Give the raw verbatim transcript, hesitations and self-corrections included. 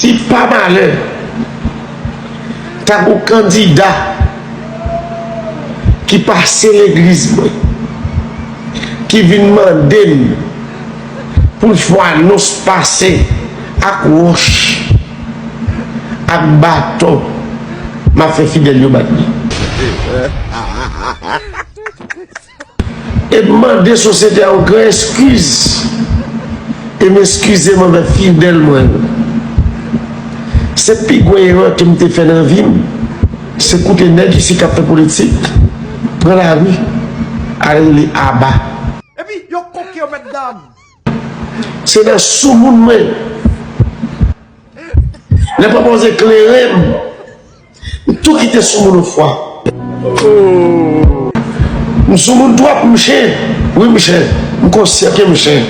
Si pa malè, ta gen yon kandida ki pase legliz mwen, ki vin mande m pou l fè yon anons pase ak wòch, ak baton, m ap fè fidèl yo bat li. E m mande sosyete a yon gran eskiz. E m eskize m anvè fidèl mwen yo. Se pi gwo erè ke m te fè nan vi m, se koute nèg isi k ap fè politik, pran lari, al rele aba. Epi yo koke yo, mèt dam. Se nan soumoun mwen. Lè papa w se kleren m, m tou kite soumoun yon fwa. M soumoun twòp, m chen. Wi, m chen. M konsyan ke m chen.